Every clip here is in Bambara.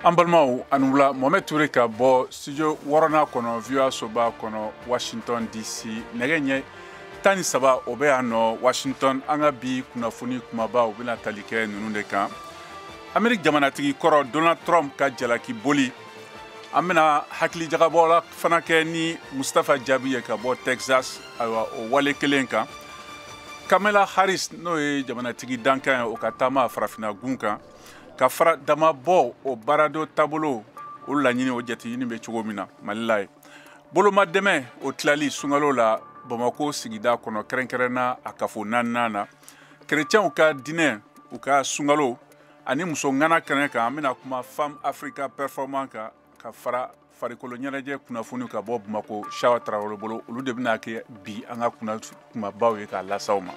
An balimaw a ni wula, Mohamed Touré ka bɔ studio wɔɔrɔnan kɔnɔ, VOA soba kɔnɔ, Washington DC. Nɛgɛ ɲɛ 13, o bɛ yan nɔ Washington. An ka bi kunnafoni kumabaw bɛna tali kɛ ninnu de kan: Ameriki jamanatigi kɔrɔ Donald Trump ka jalaki boli. An bɛna hakili jagabɔ la fana kɛ ni Mustapha Jaabi ye ka bɔ Texas, ayiwa, o wale kelen kan. Kamala Harris, n'o ye jamanatigi dankan ye, o ka taama farafinna gun kan, ka fara damabɔ o baarado taabolo, o laɲini, o jateɲini bɛ cogo min na Mali la ye. Boloma dɛmɛ, o tilali sunkalo la Bamako sigida kɔnɔ, kɛrɛnkɛrɛnna a kafo naaninan na. Kerecɛnw ka diinɛ, u ka sunkalo ani muso ŋana kɛnɛ kan, an bɛna kuma Femme Africa Performance kan, ka fara farikolo ɲɛnajɛ kunnafoni ka bɔ Bamako, Shawa Tarawele bolo. Olu de bɛna kɛ bi an ka kumabaw ye k'a lasaw ma.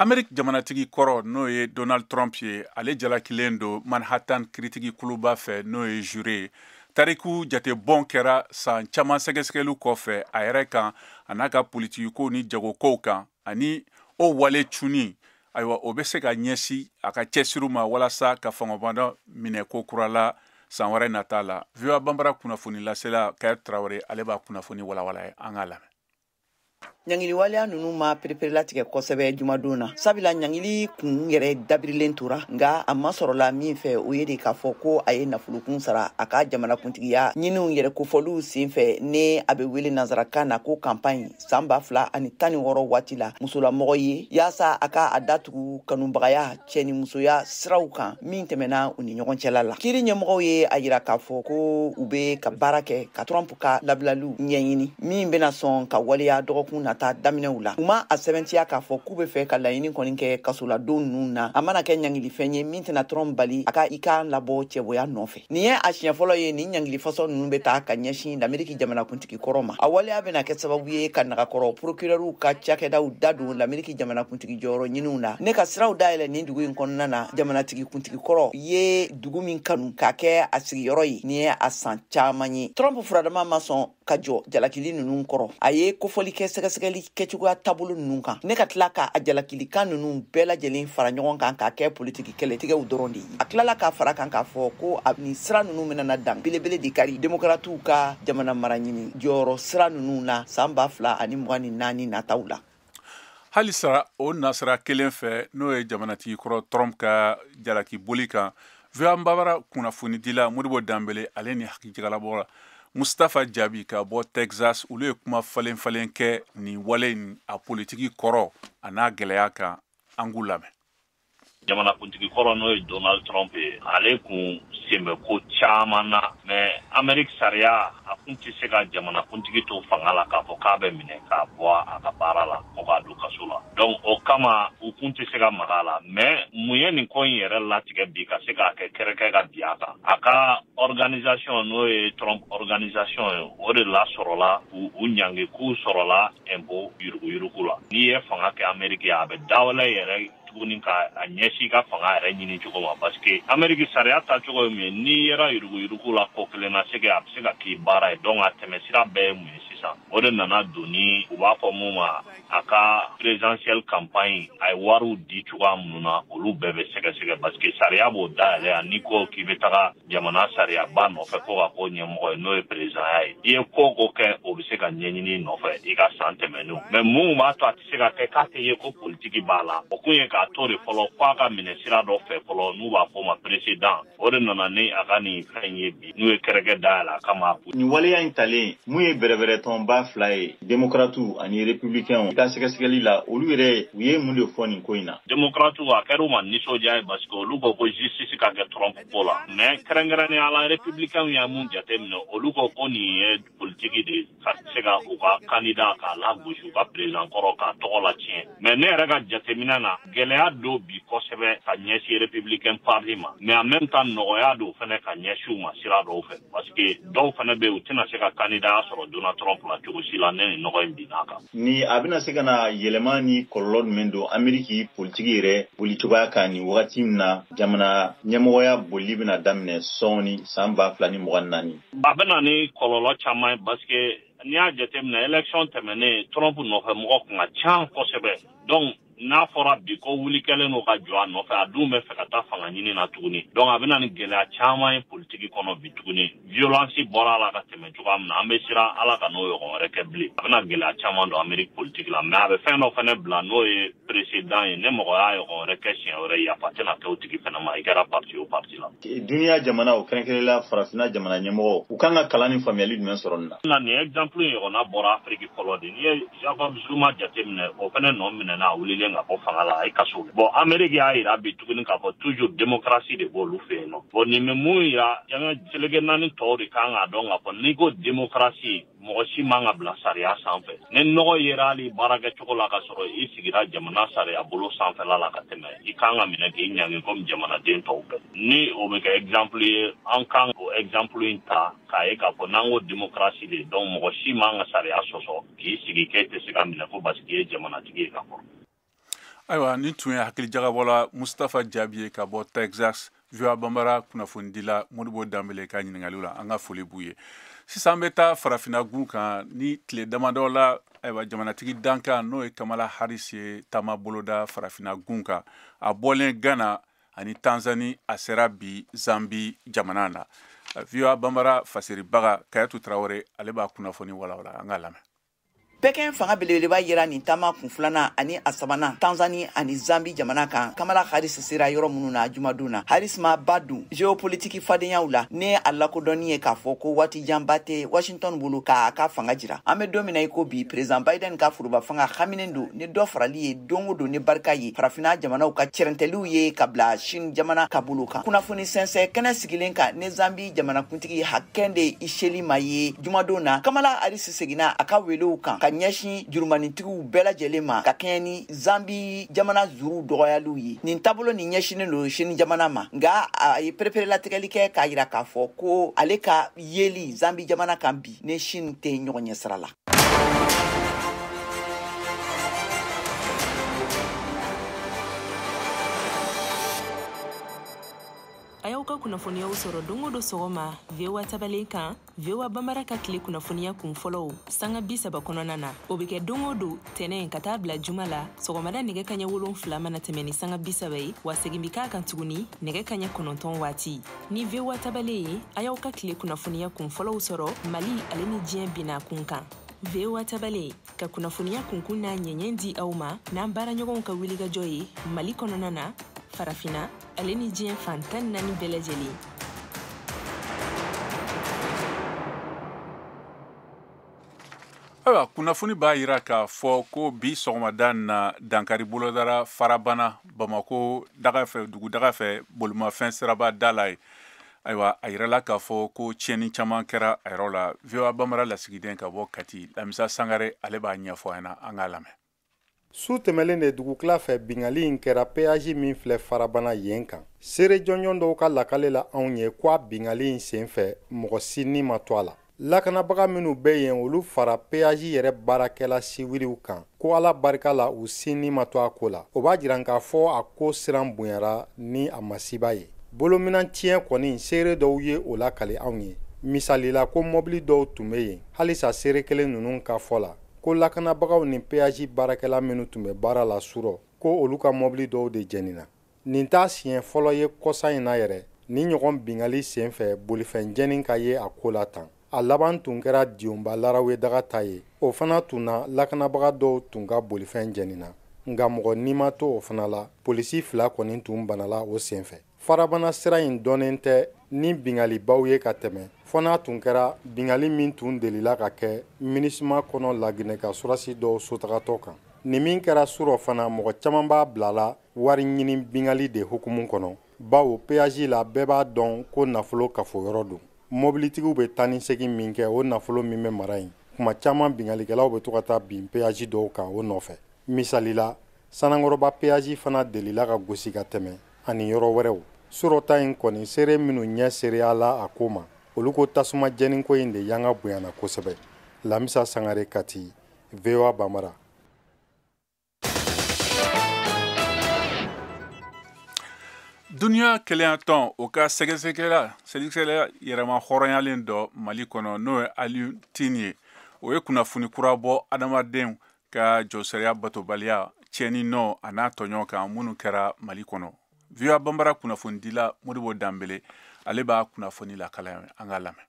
Ameriki jamanatigi kɔrɔ, n'o ye Donald Trump ye, ale jalakilen don Manhattan kiritigi kuluba fɛ, n'o ye jury ye. Tariku jatebɔn kɛra san caman sɛgɛsɛgɛliw kɔfɛ a yɛrɛ kan, a n'a ka politikikow ni jagokow kan, ani o wale cunni, ayiwa, o bɛ se ka ɲɛsin a ka cɛsiriw ma walasa ka fangabanda minɛ ko kura la san wɛrɛ nata la. VOA Banbara kunnafoni lasela Kayatu Tarawele, ale b'a kunnafoni walawala ye. An k'a lamɛn. Ɲangili waleya ninnu ma pereperelatigɛ kosɛbɛ jumadon na, sabula ɲangili kun yɛrɛ dabirilen tora, nka a ma sɔrɔla min fɛ, o ye de k'a fɔ ko a ye nafolokun sara a ka jamanakuntigiya ɲiniw yɛrɛ kofɔliw sen fɛ, ni a bɛ wele nansarakan na ko campagne, san 2016 waati la, musolamɔgɔ ye, yaasa a ka a datugu kanubagaya cɛ ni musoya siraw kan min tɛmɛna u ni ɲɔgɔn cɛla la. Kiiri ɲɛmɔgɔw ye a yira k'a fɔ ko u bɛ ka baara kɛ ka Trump ka labilaliw ɲɛɲini min bɛna sɔn ka waleya dɔgɔkun nata daminɛw la. U ma a sɛbɛntiya k'a fɔ k'u bɛ fɛ ka laɲini kɔni kɛ kasoladon ninnu na. A mana kɛ ɲangilifɛn ye min tɛna Trump bali a ka i kan labɔ cɛboya nɔfɛ. Nin ye a siɲɛ fɔlɔ ye nin ɲangili fasɔn ninnu bɛ taa ka ɲɛsin Lameriki jamanakuntigi kɔrɔ ma. A waleya bɛna kɛ sababu ye ka nagakɔrɔ procureur ka cakɛdaw da don Lameriki jamanakuntigi jɔyɔrɔ ɲiniw na, ne ka siraw dayɛlɛ nin dugu in kɔnɔna na. Jamanatigi kuntigi kɔrɔ ye dugu min kanu k'a kɛ a sigiyɔrɔ ye, nin ye a san caman ye. Trump furadama ma sɔn ka jɔ jalakili ninnu kɔrɔ. A ye kofɔli kɛ sɛgɛsɛgɛli kɛcogoya taabolo ninnu kan, ne ka tila ka a jalakilikan ninnu bɛɛ lajɛlen fara ɲɔgɔn kan k'a kɛ politiki kɛlɛtigɛw dɔrɔn de ye. A tilala k'a fara kan k'a fɔ ko a nin sira ninnu bɛna na dan belebele de kari demokaratiw ka jamana mara ɲini jɔyɔrɔ sira ninnu na san 2024 nataw la. Halisa o nasira kelen fɛ, n'o ye jamanatigi kɔrɔ Trump ka jalaki boli kan, VOA Banbara kunnafonidila Modibo Danbele, ale ni hakilijagabɔ la Mustapha Jaabi ka bɔ Texas, olu ye kuma falen falen kɛ nin wale in a politiki kɔrɔ a n'a gɛlɛya kan. An k'u lamɛn. Jamanakuntigi kɔrɔ, n'o ye Donald Trump ye, ale kun sen bɛ ko caman na, mais Amérique sariya a kun tɛ se ka jamanakuntigi to fanga la k'a fɔ k'a bɛ minɛ k'a bɔ a ka baara la ko k'a don kaso la. Donc o kama u kun tɛ se ka maga a la. Mais mun ye nin ko in yɛrɛ latigɛ bi ka se k'a kɛ kɛrɛkɛ ka bin a kan? A ka organisation, n'o ye Trump Organisation ye, o de lasɔrɔla k'u u ɲangi k'u sɔrɔla impôt yuruguyurugu la. N'i ye fanga kɛ Amérique, a bɛ dawɛlɛ yɛrɛ tuguni ka a ɲɛsin i ka fanga yɛrɛ ɲini cogo ma, parce que Amérique sariya tacogo ye mun ye? N'i yɛrɛ yuruguyurugu la ko kelen na, se a bɛ se ka k'i baara ye. Donc a tɛmɛ sira bɛɛ ye mun ye sisan? O de nana don ni u b'a fɔ mun ma a ka présidentielle campagne, a ye wariw di cogoya minnu na, olu bɛɛ bɛ sɛgɛsɛgɛ, parce que sariya b'o dayɛlɛ yan. N'i ko k'i bɛ taga jamana sariyaba nɔfɛ ko ka ko ɲɛmɔgɔ ye, n'o ye président ye, i ye ko o ko kɛ, o bɛ se ka ɲɛɲini nɔfɛ i ka san tɛmɛnenw. Mais mun b'a to a tɛ se ka kɛ k'a tɛ ye ko politiki b'a la? O kun ye k'a to de fɔlɔ f'a ka minɛ sira dɔ fɛ fɔlɔ, n'u b'a fɔ o ma précédent. O de nana ni a ka nin fɛn ye bi, n'u ye kɛrɛkɛ dayɛlɛ a kama. Nin waleya in talen, mun ye bɛrɛbɛrɛtɔnba fila ye, démocrates ani républicains, ka sɛgɛsɛgɛli la, olu yɛrɛ u ye mun de fɔ nin ko in na? Démocrates, a kɛra u ma nisɔndiya ye, parce que olu ko ko justice ka kɛ Trump ko la. Mais kɛrɛnkɛrɛnnenya la, républicains ye mun jateminɛ? Olu ko ko nin ye politiki de ka se ka u ka candidat k'a lagosi, u ka président kɔrɔ k'a tɔgɔ latiɲɛ. Mais ne yɛrɛ ka jateminɛ na, gɛlɛya don bi kosɛbɛ ka ɲɛsin Republican Party ma, mais en même temps nɔgɔya don fɛnɛ ka ɲɛsin u ma sira dɔw fɛ, parce que dɔw fɛnɛ bɛ yen, u tɛna se ka candidat sɔrɔ Donald Trump la cogo si la ne ni nɔgɔ in binna kan. Ni a bɛna se ka na yɛlɛma ni kɔlɔlɔ jumɛn don Ameriki politiki yɛrɛ boli cogoya kan nin wagati min na jamana ɲɛmɔgɔya boli bɛna daminɛ sɔɔni san 2024? A bɛna ni kɔlɔlɔ caman ye, parce que n'i y'a jateminɛ, élection tɛmɛnen, Trump nɔfɛ mɔgɔ kun ka ca kosɛbɛ. Donc n'a fɔra bi ko wuli kɛlen don ka jɔ a nɔfɛ, a dun bɛ fɛ ka taa fanga ɲini na tuguni, donc a bɛna ni gɛlɛya caman ye politiki kɔnɔ bi tuguni. Violence bɔra a la ka tɛmɛ cogoya min na, an bɛ siran Ala ka n'o ɲɔgɔn wɛrɛ kɛ bilen. A bɛna gɛlɛya caman don Amérique politiki la, mais a bɛ fɛn dɔ fɛnɛ bila, n'o ye précédent ye. Ne mɔgɔ y'a ɲɔgɔn wɛrɛ kɛ siɲɛ wɛrɛ, yafa tɛna kɛ o tigi fɛnɛ ma, i kɛra parti o parti la. Duniya jamanaw, kɛrɛnkɛrɛnnenya farafinna jamana ɲɛmɔgɔw, u kan ka kalan ni faamuyali jumɛn sɔrɔ nin na? Na nin exemple ɲɔgɔnna bɔra Afrique fɔlɔ de. N'i ye Jacob Zuma jateminɛ, o fɛnɛ nɔ minɛna, a wulilen ka bɔ fanga la, a ye kaso. Bon, Amérique y'a yira bi tuguni k'a fɔ toujours démocratie de b'olu fɛ yen nɔ. Bon, nin bɛ mun yira? Diɲɛ seleke naani tɔw de kan k'a dɔn k'a fɔ n'i ko démocratie, mɔgɔ si man ka bila sariya sanfɛ. Ni nɔgɔ yera hali baarakɛcogo la ka sɔrɔ i sigira jamana sariya bolo sanfɛla la ka tɛmɛ, i kan ka minɛ k'i ɲangi komi jamanaden tɔw bɛɛ. Ni o bɛ kɛ exemple ye, an kan k'o exemple in ta k'a ye k'a fɔ n'an ko démocratie de, donc mɔgɔ si man ka sariya sɔsɔ k'i sigi k'e tɛ se ka minɛ ko parce que i ye jamanatigi ye ka kɔrɔ. Ayiwa, nin tun ye hakili jagabɔla Mustapha Jaabi ye ka bɔ Texas, VOA Bambara kunnafonidila Modibo Danbele ka ɲininkaliw la. An ka foli b'u ye. Sisan an bɛ taa farafinna gun kan. Ni tile damadɔ la, ayiwa, jamanatigi dankan, n'o ye Kamala Harris ye, taama boloda farafinna gun kan. A bɔlen Ghana ani Tanzanie, a sera bi Zambi jamana na. VOA Bambara fasiribaga Kayatu Tarawele, ale b'a kunnafoni walawala. An k'a lamɛn. Pɛkɛn fanga belebeleba yera nin taama kun filanan ani a sabanan Tanzanie ani Zambi jamana kan, Kamala Harris sera yɔrɔ minnu na jumadon na. Harris ma ba don géopolitique fadenyaw la, ne a lakodɔnni ye k'a fɔ ko waati janba tɛ Washington bolo k'a ka fanga jira. An bɛ don min na i ko bi, président Biden ka foroba fanga haminen don ni dɔ farali ye don o don ni barika ye farafinna jamanaw ka cɛrɛntɛliw ye ka bila Chine jamana ka bolo kan. Kunnafoni sɛnsɛn kɛnɛ sigilen kan ni Zambi jamanakuntigi Hakainde Hichilema ye jumadon na, Kamala Harris seginna a ka welew kan ka ɲɛsin jurumanitigiw bɛɛ lajɛlen ma ka kɛɲɛ ni Zambi jamana juru dɔgɔyaliw ye. Nin taabolo nin ɲɛsinnen don Chine jamana ma, nka a ye pereperelatigɛli kɛ k'a yira k'a fɔ ko ale ka yeli Zambi jamana kan bi ni Chine tɛ ɲɔgɔn ɲɛ sira la. A y'aw ka kunnafoniyaw sɔrɔ don o don sɔgɔma VOA tabalen kan, VOA Bambara ka tile kunnafoniya kun fɔlɔw sanga 30 kɔnɔna na. O bɛ kɛ don o don tɛnɛ ka taa bila juma la sɔgɔmada nɛgɛ kaɲɛ 7 mana tɛmɛ ni sanga 30 ye, wa segin bɛ k'a kan tuguni nɛgɛ kaɲɛ 9 waati. Ni VOA tabalen ye, a y'aw ka tile kunnafoniya kun fɔlɔw sɔrɔ Mali ale ni diɲɛ binna kun kan. VOA tabalen ka kunnafoniya kunkun n'a ɲɛɲɛ di aw ma n'an baaraɲɔgɔnw ka wulikajɔ ye Mali kɔnɔna na, farafinna ale ni diɲɛ fan 14 bɛɛ lajɛlen. Ayiwa, kunnafoni b'a yira k'a fɔ ko bi sɔgɔmada na, dankari bolodara Farabana, Bamako daga fɛ, dugu daga fɛ, bolimafɛn siraba da la ye. Ayiwa, a yirala k'a fɔ ko tiɲɛni caman kɛra a yɔrɔ la. VOA Bambara lasigiden ka bɔ Kati, Lamisa Sangare, ale b'a ɲɛfɔ an ɲɛna. An k'a lamɛn. Su tɛmɛlen de dugukila fɛ, bingali in kɛra péage min filɛ Farabana yen kan. Seere jɔnjɔn dɔw ka lakale la anw ye ko a bingali in sen fɛ, mɔgɔ si ni ma to a la. Lakanabaga minnu bɛ yen, olu fara péage yɛrɛ baarakɛla siwiliw kan, ko Ala barika la, u si ni ma to a ko la. O b'a jira k'a fɔ a ko siran bonyara ni a masiba ye. Bolominan tiɲɛ kɔni, seere dɔw ye o lakale anw ye. Misali la, ko mɔbili dɔw tun bɛ yen halisa. Seere kelen ninnu ka fɔ la ko lakanabagaw ni péage baarakɛla minnu tun bɛ baara la surɔ, ko olu ka mɔbili dɔw de jɛnina. Nin t'a siɲɛ fɔlɔ ye kɔsa in na yɛrɛ ni ɲɔgɔn bingali sen fɛ bolifɛn jɛni ka ye a ko la tan. A laban tun kɛra Dionba Larawe daga ta ye. O fana tun na, lakanabaga dɔw tun ka bolifɛn jɛnina, nka mɔgɔ ni ma to o fana la. Polisi fila kɔni tun banala o sen fɛ. Farabana sira in dɔnnen tɛ ni bingalibaw ye ka tɛmɛ, fɔ n'a tun kɛra bingali min tun delila ka kɛ MINUSMA kɔnɔ Laginɛ ka surasi dɔw sotagatɔ kan. Nin min kɛra surɔ fana, mɔgɔ caman b'a bila la wari ɲini bingali de hukumu kɔnɔ, bawo péage la, bɛɛ b'a dɔn ko nafolo kafo yɔrɔ don. Mobilitigiw bɛ taa ni segin min kɛ, o nafolo min bɛ mara yen, kuma caman binkannikɛlaw bɛ to ka taa bin péage dɔw kan o nɔfɛ. Misali la, Sanankɔrɔba péage fana delila ka gosi ka tɛmɛ, ani yɔrɔ wɛrɛw. Surɔ ta in kɔni, seere minnu ɲɛ seereyala a ko ma, olu ko tasuma jɛniko in de yanga bonyana kosɛbɛ. Lamisa Sangare, Kati, VOA Bambara. Duniya kelenyatɔn o ka sɛgɛsɛgɛla yɛrɛma hɔrɔnyalen dɔ Mali kɔnɔ, n'o ye Alioune Tine ye, o ye kunnafoni kura bɔ adamadenw ka jɔsariya batobaliya tiɲɛni nɔ a n'a tɔɲɔ kan minnu kɛra Mali kɔnɔ. VOA Bambara kunnafonidila Modibo Danbele, ale b'a kunnafoni lakala, an k'a lamɛn.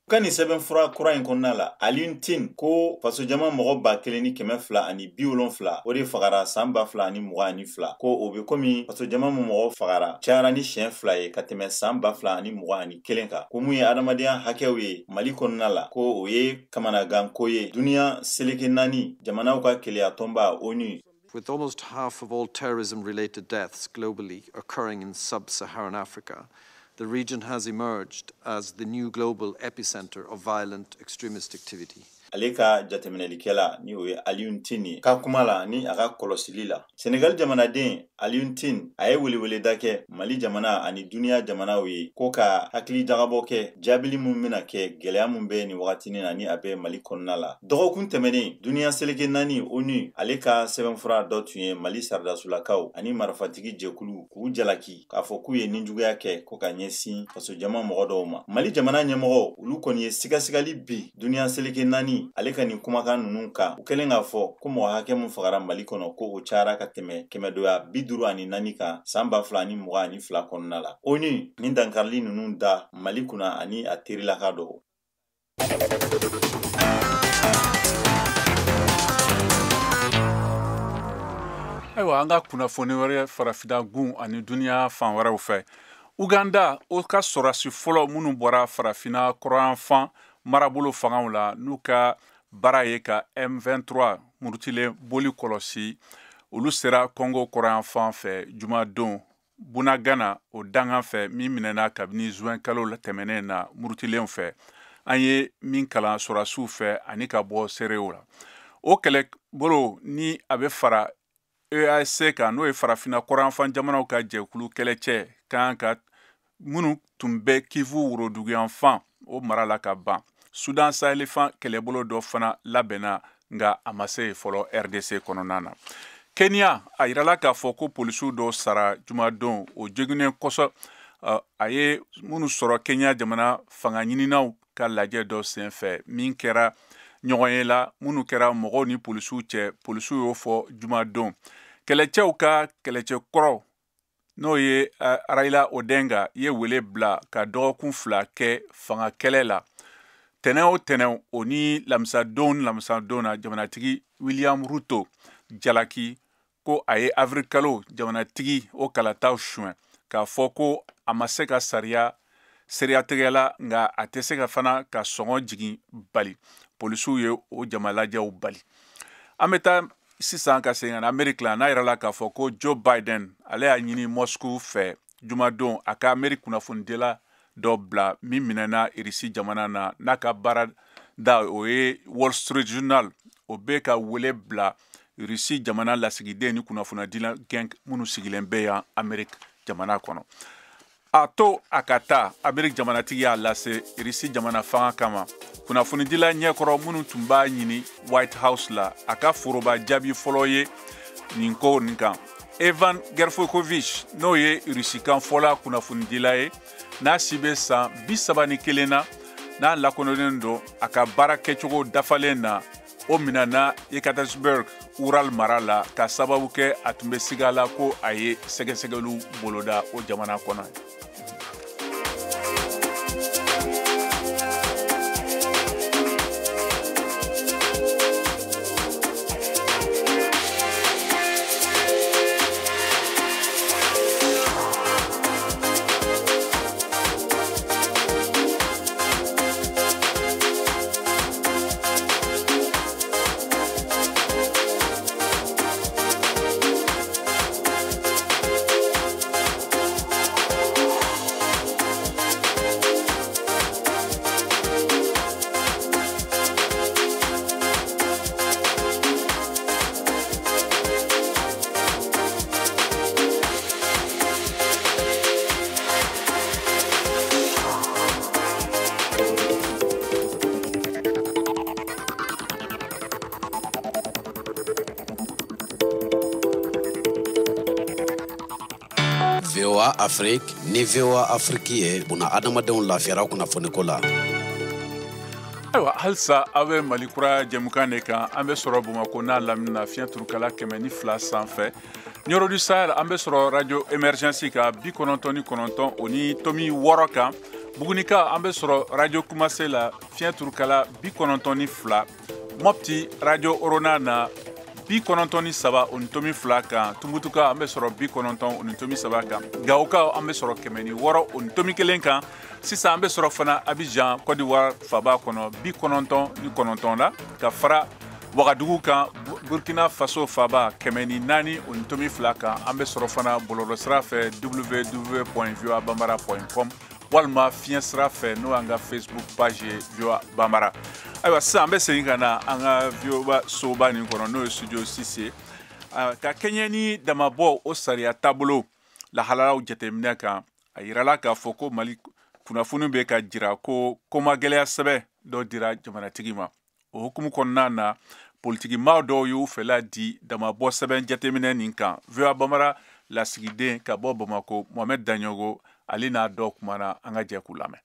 Ka nin sɛbɛnfura kura in kɔnɔna la, Alioune Tine ko fasojama mɔgɔ 1270, o de fagara san 2022, ko o bɛ komi fasojama min mɔgɔ fagara cayara ni siɲɛ 2 ye ka tɛmɛ san 2021 kan, ko mun ye adamadenya hakɛw ye Mali kɔnɔna la, ko o ye kamanaganko ye duniya seleke naani jamanaw ka keleyatɔnba ONU. With almost half of all terrorism-related deaths globally occurring in sub-Saharan Africa, the region has emerged as the new global epicenter of violent extremist activity. Ale ka jateminɛlikɛla, ni o ye Alioune Tine ye, ka kuma la ni a ka kɔlɔsili la, Senegal jamanaden Alioune Tine, a ye weleweleda kɛ Mali jamana ani duniya jamanaw ye ko ka hakili jagabɔ kɛ jaabili mun bɛna kɛ gɛlɛya mun bɛ nin wagatinin na, ni a bɛ Mali kɔnɔna la. Dɔgɔkun tɛmɛnen, duniya seleke naani ONU ale ka sɛbɛnfura dɔ tun ye Mali saradasulakaw ani marifatigi jɛkulu k'u jalaki k'a fɔ k'u ye ninjuguya kɛ ko ka ɲɛsin fasojama mɔgɔ dɔw ma. Mali jamana ɲɛmɔgɔw, olu kɔni ye sigasigali bi duniya seleke naani ale ka nin kumakan ninnu kan, u kɛlen k'a fɔ ko mɔgɔ hakɛ mun fagara Mali kɔnɔ, ko o cayara ka tɛmɛ 154 kan san 2022 kɔnɔna la. ONU nin dankarili ninnu da Mali kunna ani a terilaka dɔw. Ayiwa, an ka kunnafoni wɛrɛ farafinna gun ani duniya fan wɛrɛw fɛ. Uganda o ka sɔrɔdasi fɔlɔ minnu bɔra farafinna kɔrɔnyanfan marabolo fangaw la, n'u ka baara ye ka M23 murutilen boli kɔlɔsi, olu sera Congo kɔrɔnyanfan fɛ jumadon, Bunagana o dangan fɛ, min minɛna kabini juin kalo tɛmɛnen na murutilenw fɛ. An ye min kalan sɔrɔdasiw fɛ ani ka bɔ seerew la, o kɛlɛbolo ni a bɛ fara EAC kan, n'o ye farafinna kɔrɔnyanfan jamanaw ka jɛkulu kɛlɛcɛ kan, ka minnu tun bɛ Kivu woroduguyanfan o mara la ka ban. Sudan sahelifan kɛlɛbolo dɔ fana labɛnna, nka a ma se yen fɔlɔ RDC kɔnɔna na. Kenya, a yirala k'a fɔ ko polisiw dɔw sara jumadon, o joginnen kosɔn a ye minnu sɔrɔ Kenya jamana fanga ɲininaw ka lajɛ dɔ senfɛ min kɛra ɲɔgɔn ye la minnu kɛra mɔgɔw ni polisiw cɛ, polisiw y'o fɔ jumadon. Kɛlɛcɛw ka kɛlɛcɛ kɔrɔ, n'o ye Raila Odinga ye, wele bila ka dɔgɔkun 2 kɛ fanga kɛlɛ la tɛnɛ o tɛnɛ o ni lamisadon lamisadon na. Jamanatigi William Ruto jalaki ko a ye avril kalo jamanatigi o kalataw suɲɛ, k'a fɔ ko a ma se ka sariya seereyatigɛ la, nka a tɛ se ka fana ka sɔngɔ jigin bali. Polisiw ye o jamalajɛw bali. An bɛ taa sisan ka segin ka na Ameriki la. N'a yɛrɛ la k'a fɔ ko Joe Biden, ale y'a ɲini Moscou fɛ jumadon a ka Ameriki kunnafonidila dɔ bila min minɛna Irisi jamana na, n'a ka baara da o ye Wall Street Journal. O bɛ ka wele bila Irisi jamana lasigiden ni kunnafonidila gɛn minnu sigilen bɛ yan Ameriki jamana kɔnɔ, a to a ka taa. Ameriki jamanatigi y'a lase Irisi jamana fanga kama kunnafonidila ɲɛkɔrɔ minnu tun b'a ɲini White House la, a ka foroba jaabi fɔlɔ ye nin ko nin kan. Evan Gershkovich, n'o ye irisikan fɔla kunnafonidila ye, n'a si bɛ san 31 na, n'a lakodɔnnen don a ka baara kɛcogo dafalen na, o minɛna Yekaterinburg, Ural mara la, ka sababu kɛ a tun bɛ siga la ko a ye sɛgɛsɛgɛliw boloda o jamana kɔnɔ. VOA Afrique ni VOA Afrique ye buna adamadenw lafiyara kunnafoniko la. Ayiwa, halisa aw bɛ Mali Kura jɛmukan de kan. An bɛ sɔrɔ Bamakɔ n'a lamini na, fiɲɛ turukala 102 sanfɛ. Nioro du Sahel, an bɛ sɔrɔ radio Émergence kan 99.6 kan. Bugunika, an bɛ sɔrɔ radio Kumase la, fiɲɛ turukala 92. Mopti, radio Orona na, 93.2 kan. Tumutuka, an bɛ sɔrɔ 90.3 kan. Gawokaw, an bɛ sɔrɔ 106.1 kan. Sisan an bɛ sɔrɔ fana Abidjan, Côte d'Ivoire faba kɔnɔ, 99 la, ka fara Wagadugu kan, Burkina Faso faba, 104.2 kan. An bɛ sɔrɔ fana bɔlɔlɔsira fɛ, www.voabambara.com, walima fiɲɛ sira fɛ, n'o y'an ka Facebook page ye, VOA Bambara. Ayiwa, sisan an bɛ segin ka na an ka VOA soba nin kɔnɔ, n'o ye studio 6 ye, ka kɛɲɛ ni damabɔ o sariya taabolo lahalayaw jateminɛ kan. A yirala k'a fɔ ko Mali kunnafoni bɛ ka jira ko komagɛlɛya sɛbɛn dɔ dira jamanatigi ma. O hukumu kɔnɔna na, politikimaa dɔw y'u fɛla di damabɔ sɛbɛn jateminɛ nin kan. VOA Bambara lasigiden ka bɔ Bamako, Mohamed Daɲogo, ale n'a dɔw kumana. An ka jɛ k'u lamɛn.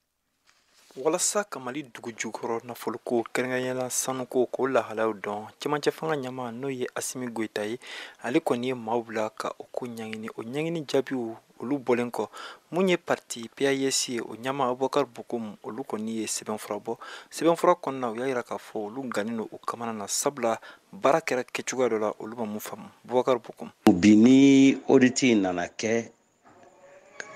Walasa ka Mali dugu jukɔrɔ nafoloko, kɛrɛnkɛrɛnyala sanuko, k'o lahalaw dɔn, cɛmancɛ fanga ɲama, n'o ye Asimi Goyita ye, ale kɔni ye maaw bila ka o ko ɲɛɲini. O ɲɛɲini jaabiw olu bɔlen kɔ, mun ye parti PAIS ye, o ɲama Abubakar Bokum, olu kɔni ye sɛbɛnfura bɔ. Sɛbɛnfura kɔnɔna, u y'a yira k'a fɔ olu gannen don u kamana na, sabula baara kɛra kɛcogoya dɔ la, olu ma mun faamu. Bubakar Bokum. Bi ni audit in nana kɛ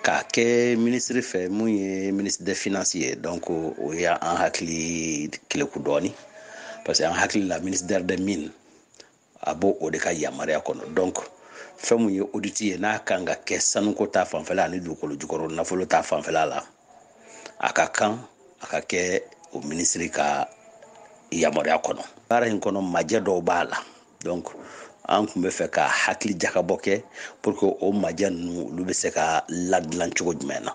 k'a kɛ ministre fɛ, mun ye ministre des Finances ye, donc o y'an hakili keleku dɔɔni, parce que an hakili la, ministère des Mines a b'o o de ka yamaruya kɔnɔ. Donc fɛn mun ye audit ye, n'a kan ka kɛ sanuko ta fanfɛla ani dugukolo jukɔrɔ nafolo ta fanfɛla la, a ka kan a ka kɛ o ministre ka yamaruya kɔnɔ. Baara in kɔnɔ, majɛ dɔw b'a la, donc an tun bɛ fɛ ka hakili jakabɔ kɛ pour que o majɛ ninnu, olu bɛ se ka ladilan cogo jumɛn na.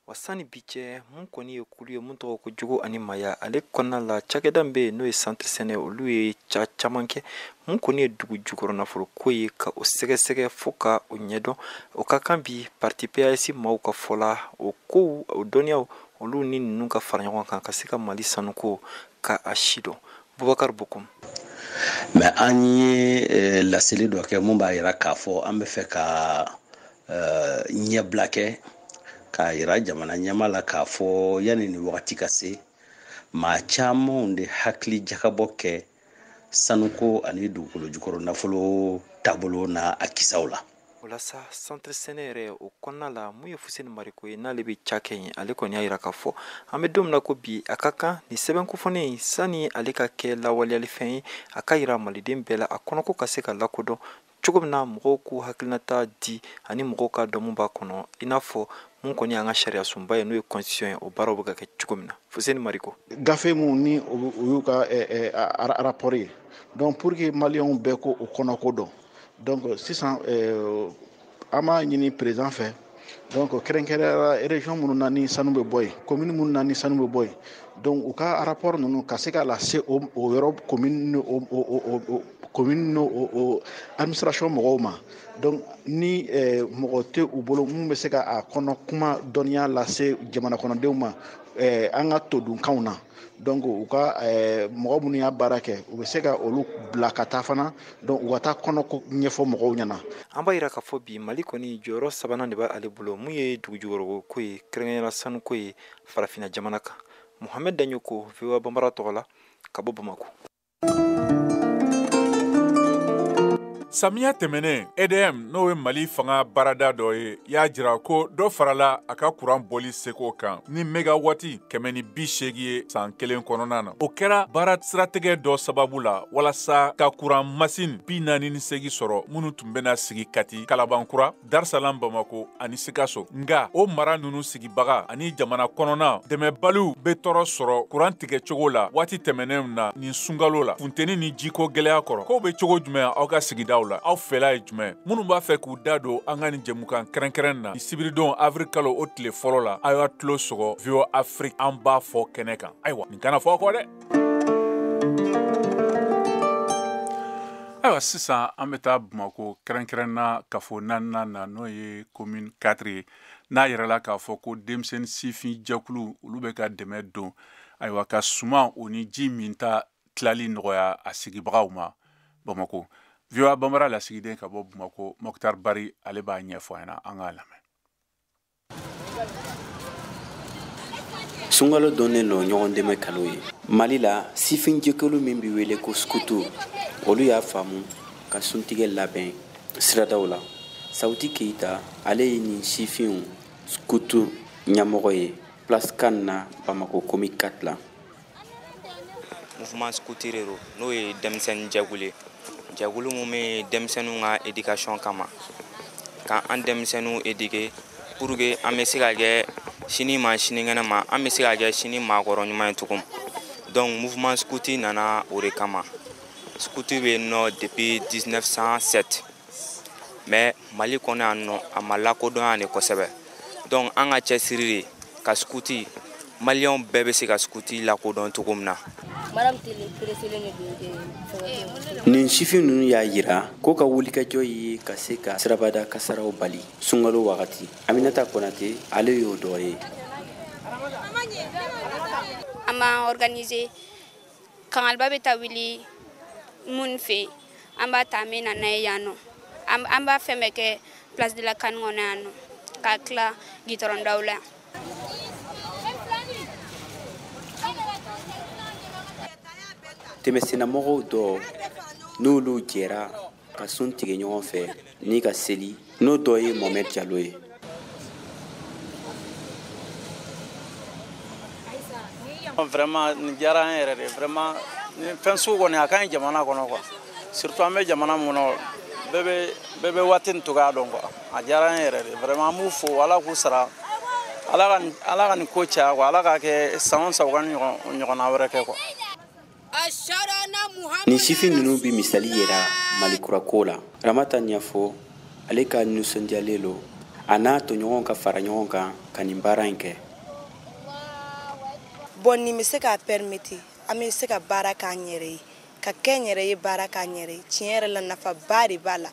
Wa sani bi cɛ, mun kɔni ye kulu ye mun tɔgɔ ko Jogo ani Maya, ale kɔnɔna la, cakɛda min bɛ yen, n'o ye Centre Sɛnɛ, olu ye ca caman kɛ mun kɔni ye dugu jukɔrɔ nafolo ko ye, ka o sɛgɛsɛgɛ fo ka o ɲɛdɔn. O ka kan bi parti PAS maaw ka fɔ la, o kow, o dɔnniyaw, olu ni ninnu ka fara ɲɔgɔn kan ka se ka Mali sanuko ka a si dɔn. Bubakar Bokum. Mais an ye laseli dɔ kɛ mun b'a yira k'a fɔ an bɛ fɛ ka ɲɛbila kɛ k'a yira jamana ɲɛma la k'a fɔ yanni nin wagati ka se, maa camanw de hakili jakabɔ kɛ sanuko ani dugukolo jukɔrɔ nafolo taabolo n'a a kisaw la. O la sa, Centre Sɛnɛ yɛrɛ, o kɔnɔna la, mun ye Fuseni Mariko ye, n'ale bɛ ca kɛ yen, ale kɔni y'a yira k'a fɔ an bɛ don min na ko bi, a ka kan nin sɛbɛn kofɔlen, sani ale ka kɛ lawaleyalifɛn ye, a ka yira maliden bɛɛ la, a kɔnɔko ka se ka lakodɔn cogo min na, mɔgɔw k'u hakilinata di ani mɔgɔw ka dɔn mun b'a kɔnɔ, i n'a fɔ mun kɔni y'an ka sariya sunba ye, n'o ye constitution ye, o baaraw bɛ ka kɛ cogo min na. Fuseni Mariko. Gafe mun ni o y'u ka rapport ye, donc pour que maliyɛnw bɛɛ ko o kɔnɔko dɔn, donc sisan an b'a ɲini président fɛ, donc kɛrɛnkɛrɛnnenya région minnu na ni sanu bɛ bɔ yen, commune minnu na ni sanu bɛ bɔ yen, donc u ka rapport ninnu ka se ka lase o yɔrɔ commune ni o commune n'o o administration mɔgɔw ma. Donc ni mɔgɔ tɛ u bolo mun bɛ se ka a kɔnɔ kuma dɔnniya lase jamana kɔnɔdenw ma an ka todunkanw na, donc u ka mɔgɔ minnu y'a baara kɛ, u bɛ se ka olu bila ka taa fana, donc u ka taa kɔnɔ ko ɲɛfɔ mɔgɔw ɲɛna. An b'a yira k'a fɔ bi, Mali kɔni jɔyɔrɔ sabanan de b'ale bolo, mun ye dugujukɔrɔ ko ye, kɛrɛnkɛrɛnnenya sanuko ye farafinna jamana kan. Mohamed Daɲoko, VOA Bambara tɔgɔ la, ka bɔ Bamako. Samiya tɛmɛnen, EDM, n'o ye Mali fanga baarada dɔ ye, y'a jira ko dɔ farala a ka kuran bɔli seko kan ni mégawati 180 ye san kelen kɔnɔna na. O kɛra baara siratigɛ dɔ sababu la walasa ka kuran masin 48 sɔrɔ, minnu tun bɛna sigi Kati, Kalabankura, Darsalam, Bamako ani Sikaso. Nga o mara ninnu sigibaga ani jamana kɔnɔna dɛmɛbaliw bɛ tɔɔrɔ sɔrɔ kuran tigɛcogo la waati tɛmɛnenw na nin sunkalo la, funteni ni jiko gɛlɛya kɔrɔ. Kow bɛ cogo jumɛn aw ka sigidaw la? Aw fɛla ye jumɛn? Minnu b'a fɛ k'u da don an ka nin jɛmukan kɛrɛnkɛrɛn na, sibiridon avril kalo o tile fɔlɔ la, aw y'a tulo sɔgɔ VOA Afrique, an b'a fɔ kɛnɛ kan. Ayiwa, nin kana fɔ aw kɔ dɛ. Ayiwa, sisan an bɛ taa Bamako, kɛrɛnkɛrɛnna kafo naaninan na, n'o ye commune 4 ye, n'a yɛrɛla k'a fɔ ko denmisɛnnin sifin jɛkulu, olu bɛ ka dɛmɛ don, ayiwa, ka suman o ni ji minta tilali nɔgɔya a sigibagaw ma Bamako. VOA Bambara lasigiden ka bɔ Bamako, Mokhtar Bari, ale b'a ɲɛfɔ an ɲɛna. An k'a lamɛn. Sunkalo donnen don ɲɔgɔn dɛmɛ kalo ye Mali la. Sifin jɛkulu min bɛ wele ko skutu, olu y'a faamu ka suntigɛ labɛn siradaw la. Sawuti Keyita, ale ye nin sifinw skutu ɲɛmɔgɔ ye Place Kan na, Bamako commune 4 la. Mouvement scout de don, n'o ye denmisɛnnin jɛkulu ye, jɛkulu mun bɛ denmisɛnninw ka éducation kama, ka an denmisɛnninw éduquer pour que an bɛ se ka kɛ sini ma, sinikɛnɛ ma, an bɛ se ka kɛ sini maakɔrɔ ɲuman ye cogo min. Donc mouvement scout nana o de kama. Scout bɛ yen nɔ depuis 1907, mais Mali kɔnɔ yan nɔ, a ma lakodɔn yan de kosɛbɛ. Donc an ka cɛsiri de ka scout, maliyɛnw bɛɛ bɛ se ka scout lakodɔn cogo min na. Nin sifin ninnu y'a yira ko ka wulikajɔ ye ka se ka sirabada kasaraw bali sunkalo wagati. Aminata Konate, ale y'o dɔ ye. An b'an organiser, kangaliba bɛ taa wuli mun fɛ, an b'a ta, an bɛ na n'a ye yan nɔ. An b'a fɛn bɛɛ kɛ Place de la CAN kɔnɔ yan nɔ, ka tila gitɔrɔn daw la. Tɛmɛsennamɔgɔw dɔ n'olu jɛra ka sun tigɛ ɲɔgɔn fɛ ni ka seli, n'o dɔ ye Mohamed Jalo ye. Vraiment, nin diyara an yɛrɛ de. Vraiment, nin fɛn sugu kɔni, a ka ɲi jamana kɔnɔ quoi. Surtout an bɛ jamana min kɔnɔ, bɛɛ bɛ waati nin cogoya dɔn quoi. A diyara an yɛrɛ de vraiment. An b'u fo, Ala k'u sara, Ala ka nin ko caya quoi. Ala k'a kɛ san o san u ka nin ɲɔgɔnna wɛrɛ kɛ quoi. Nin sifin ninnu bɛ misali yira Mali kurako la. Ramata ɲɛfɔ, ale ka nisɔndiyalen lo a n'a tɔɲɔgɔnw ka fara ɲɔgɔn kan ka nin baara in kɛ. Bon, nin bɛ se k'a permettre an bɛ se ka baara k'an yɛrɛ ye, ka kɛ n yɛrɛ ye, baara k'an yɛrɛ ye. Tiɲɛ yɛrɛ la, nafaba de b'a la.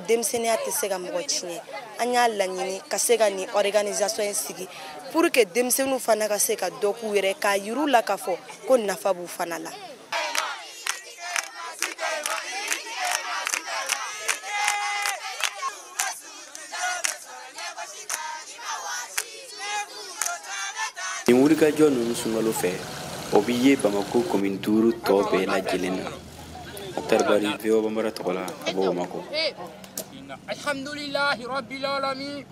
Denmisɛnninya tɛ se ka mɔgɔ tiɲɛ. An y'a laɲini ka se ka nin organisation in sigi pour que denmisɛnninw fana ka se ka dɔ k'u yɛrɛ, k'a yir'u la k'a fɔ ko nafa b'u fana la. Nin wulikajɔ ninnu sunkalo fɛ, o bɛ ye Bamako commune 5 tɔ bɛɛ lajɛlen na. Moctar Bari, VOA Bambara tɔgɔ la, ka bɔ Bamako. Alhamdulillahi rabbil alamin.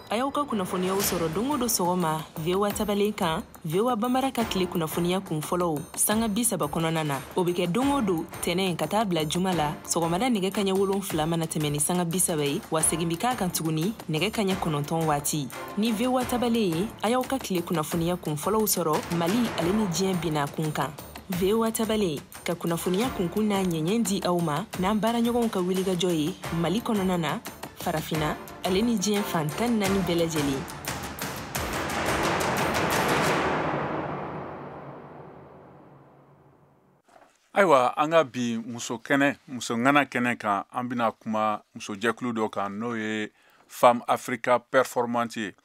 A y'aw ka kunnafoniyaw sɔrɔ don o don sɔgɔma VOA tabalen kan, VOA Bambara ka tile kunnafoniya kun fɔlɔw sanga 30 kɔnɔna na. O bɛ kɛ don o don tɛnɛ ka taa bila juma la, sɔgɔmada nɛgɛ kaɲɛ 7 mana tɛmɛ ni sanga 30 ye, wa segin bɛ k'a kan tuguni nɛgɛ kaɲɛ 9 waati. Ni VOA tabalen ye, a y'aw ka tile kunnafoniya kun fɔlɔw sɔrɔ Mali ale ni diɲɛ binna kun kan. VOA tabalen ka kunnafoniya kunkun n'a ɲɛɲɛ di aw ma n'an baaraɲɔgɔnw ka wulikajɔ ye Mali kɔnɔna na, Farafina ale ni diɲɛ fan 14 bɛɛ lajɛlen. Ayiwa, an ka bi muso kɛnɛ, muso ŋana kɛnɛ kan, an bɛna kuma musojɛkulu dɔ kan, n'o ye Femme Africa Performante ye,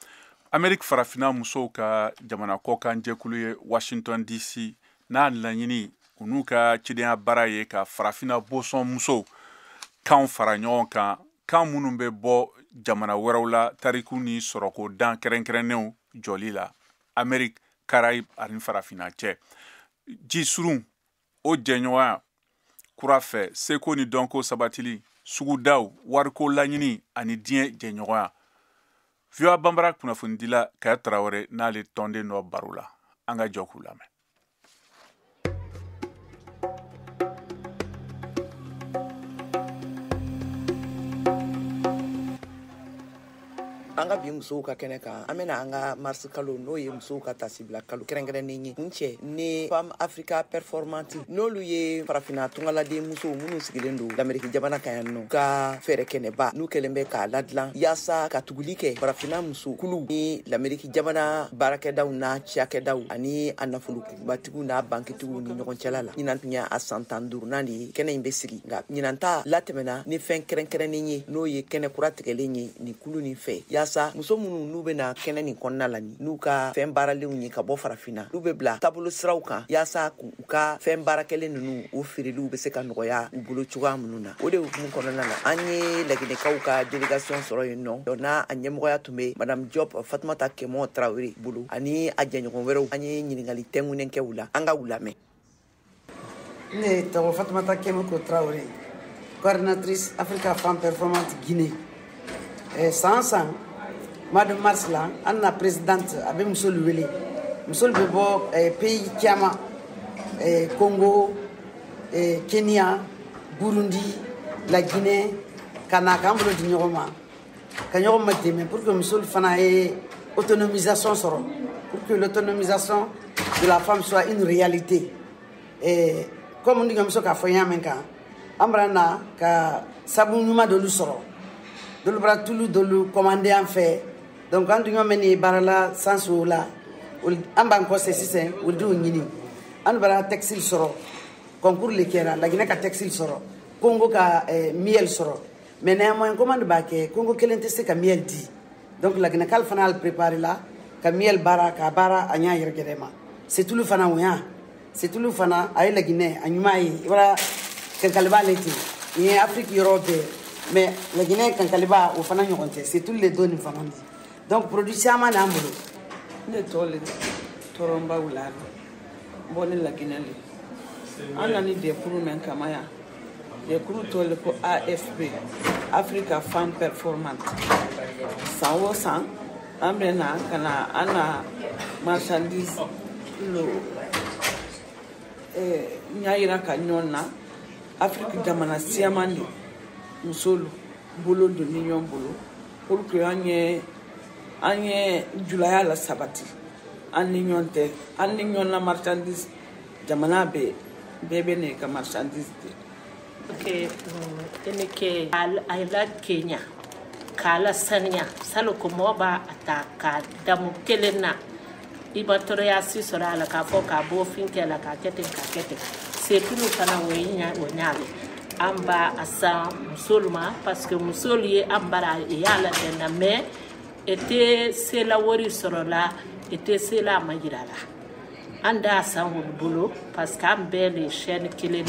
Amérique farafinna musow ka jamana kɔkan jɛkulu ye Washington DC, n'a laɲini u n'u ka cidenya baara ye ka farafinna bosɔn musow kanw fara ɲɔgɔn kan, kan minnu bɛ bɔ jamana wɛrɛw la, tariku ni sɔrɔko dan kɛrɛnkɛrɛnnenw jɔli la Amérique, Caraïbes ani farafinna cɛ. Ji surun o jɛɲɔgɔnya kura fɛ, seko ni dɔnko sabatili, sugudaw, wariko laɲini ani diɲɛ jɛɲɔgɔnya. VOA Bambara kunnafonidila Kaya Tarawele n'ale tɔnden dɔ baro la, an ka jɔ k'u lamɛn. An ka bi musow ka kɛnɛ kan, an bɛna an ka mars kalo, n'o ye musow ka tasibila kalo kɛrɛnkɛrɛnnen ye, kuncɛ ni Femme Africa Performante, n'olu ye farafinna tungaladen musow minnu sigilen don Lameriki jamana kan yan nɔ, ka fɛɛrɛ kɛnɛba n'u kɛlen bɛ k'a ladilan yaasa ka tuguli kɛ farafinna muso kuluw ni Lameriki jamana baarakɛdaw n'a cakɛdaw ani a nafolobatigiw n'a bankitigiw ni ɲɔgɔn cɛla la. Ɲinan tun ye a san 15nan de ye kɛnɛ in bɛ sigi, nka ɲinan ta latɛmɛna ni fɛn kɛrɛnkɛrɛnnen ye, n'o ye kɛnɛ kura tigɛlen ye nin kulu nin fɛ, yaasa muso minnu n'u bɛna kɛnɛ nin kɔnɔna la ni n'u ka fɛn baaralenw ye ka bɔ farafinna, n'u bɛ bila taabolo siraw kan yaasa k'u ka fɛn baarakɛlen ninnu o feereliw bɛ se ka nɔgɔya u bolo cogoya minnu na. O de hukumu kɔnɔna na, an ye Laginɛkaw ka délégation sɔrɔ yen nɔ, n'a a ɲɛmɔgɔya tun bɛ Madame Diop Fatumata Kɛmɔ Tarawele bolo ani a jɛɲɔgɔn wɛrɛw. An ye ɲininkali tɛnkunnen kɛ u la, an ka u lamɛn. Ne tɔgɔ Fatumata Kɛmɔ Tarawele, coordinatrice Africa Femme Performante Guinée. San san mois de mars la, an na présidente a bɛ musolu wele. Musolu bɛ bɔ pays caman, Congo, Kenya, Burundi, la Guinée, ka na k'an bolo di ɲɔgɔn ma, ka ɲɔgɔn ma dɛmɛ pour que musolu fana ye autonomisation sɔrɔ, pour que l'autonomisation de la femme soit une réalité. Comme n muso k'a fɔ n y'a mɛn kan, an bɔra na ka sabu ɲuman dɔlu sɔrɔ, dɔlu bɔra tulu dɔlu commandé an fɛ. Donc an dun mɛn ni baara la sanso la, an b'an kɔsɛ sisan olu denw ɲini. An bɔra textile sɔrɔ, concours le kɛra, Laginɛ ka textile sɔrɔ, Congo ka miel sɔrɔ. Mais néanmoins commande b'a kɛ, Congo kelen tɛ se ka miel di. Donc Laginɛkal fana y'ale préparé la ka miel baara k'a baara a ɲa yɛrɛ gɛrɛ ma. Setulu fana o ɲa setulu fana a ye Laginɛ a ɲuman ye, i bɔra kankaliba le ten nin ye Afrique yɔrɔ bɛɛ, mais Laginɛ kankaliba o fana ɲɔgɔn tɛ, setulu le don nin fana di. Donc produit caman n'an bolo. Ne tɔgɔ le Tɔrɔnba Wulare, n bɔ ni Laginɛ le. An nani jɛkulu mɛn kama yan, jɛkulu tɔgɔ le ko AFP, Africa Femme Performante. San o san an bɛ na ka na an na marchandise lo ɲa yira ka ɲɔgɔn na. Afrique jamana siyaman de musolu bolo don ni ɲɔgɔn bolo pour que an ye julaya la sabati an ni ɲɔgɔn tɛ, an ni ɲɔgɔn na marchandise jamana bɛɛ bɛ na i ka marchandise di. Ok, ene ke a la Kenya k'a la saniya salo ko mɔgɔ b'a ta k'a damu kelen na, i ma tɔɔrɔya si sɔrɔ a la k'a fɔ k'a bɔ fin kɛ la k'a kɛ ten k'a kɛ ten. Setulu fana o ye ɲa o ɲa le, an b'a a san musolu ma parce que musolu ye an bara y'a la dɛnna, mais e tɛ sela wari sɔrɔ la, e tɛ sela a ma yira la. An d'a san olu bolo parce que an bɛɛ le chaîne kelen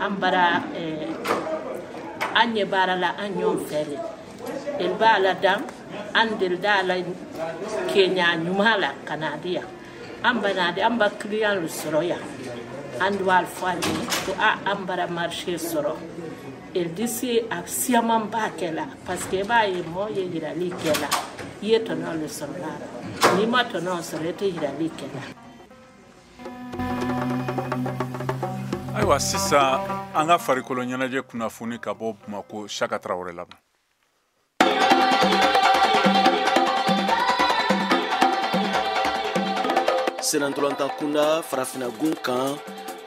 an bara an ɲɛ baara la an ɲɔgɔn fɛ le. El b'a la dan an del da la kenya ɲuman la ka n'a di yan, an ba n'a di an ba client sɔrɔ yan, an b'a fɔ ale ye ko a an bara marché sɔrɔ. El disi a siyaman b'a kɛ la parce que i b'a ye mɔgɔ ye yirali kɛ la, i ye tɔnɔ le sɔrɔ la, n'i ma tɔnɔ sɔrɔ i tɛ yirali kɛ la. Ayiwa, sisan an ka farikolo ɲɛnajɛ kunnafoni ka bɔ Bamakɔ, Saka Tarawele la. Senantolantan kunda farafinagun kan,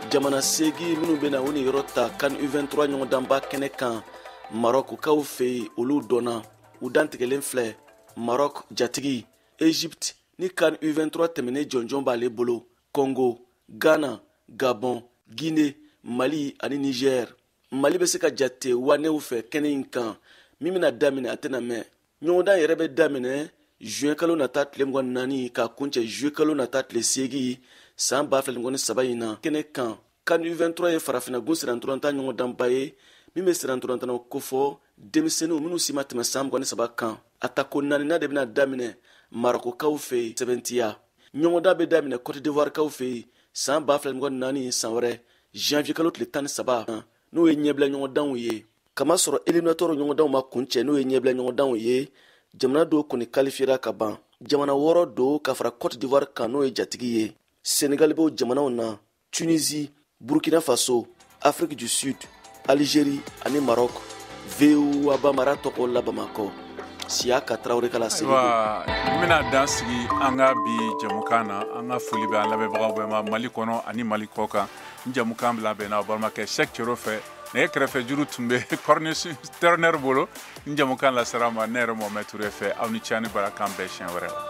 jamana segi minnu bɛna u ni yɔrɔ ta CAN U23 ɲɔgɔndanba kɛnɛ kan Marɔkukaw fɛ yen, olu dɔnna. U dantigɛlen filɛ: Maroc jatigi, Egypte ni CAN U23 tɛmɛnen jɔnjɔn b'ale bolo, Congo, Ghana, Gabon, Guinée, Mali ani Niger. Mali bɛ se ka jate wanew fɛ kɛnɛ in kan min bɛna daminɛ a tɛna mɛn. Ɲɔgɔndan yɛrɛ bɛ daminɛ juin kalo nata tile 24 ka kuncɛ juillet kalo nata tile 8 san 2023 in na kɛnɛ kan. CAN U23 ye farafinnagun sirantolatan ɲɔgɔndanba ye min bɛ sirantolantannaw kofɔ denmisɛnninw minnu si ma tɛmɛ san 23 kan. A tako naaninan de bɛna daminɛ Marɔkukaw fɛ yen sɛbɛntiya. Ɲɔgɔndan bɛ daminɛ Côte d'Ivoire-kaw fɛ yen san 2024 san wɛrɛ janvier kalo tile 13, n'o ye ɲɛbila ɲɔgɔndanw ye. Kamasɔrɔ éliminatoire ɲɔgɔndanw ma kuncɛ, n'o ye ɲɛbila ɲɔgɔndanw ye, jamana dɔw kɔni qualifiera ka ban. Jamana 6 don ka fara Côte d'Ivoire kan, n'o ye jatigi ye. Sénégal b'o jamanaw na, Tunisie, Burkina Faso, Afrique du Sud, Algérie ani Maroc. VOA Bambara tɔgɔ la Bamakɔ, Siyaka Tarawele ka laseli don. Ayiwa, n bɛna dan sigi an ka bi jɛmukan na. An ka foli bɛ an lamɛnbagaw bɛɛ ma, Mali kɔnɔ ani Mali kɔ kan. N jɛmukan labɛnna aw balimakɛ Sɛk Cero fɛ. Nɛgɛ kɛrɛfɛ juru tun bɛ Cornelius Turner bolo. N jɛmukan lasera ma ne yɛrɛ Mohamed Ture fɛ. Aw ni ce, ani bara, k'an bɛn siɲɛ wɛrɛ la.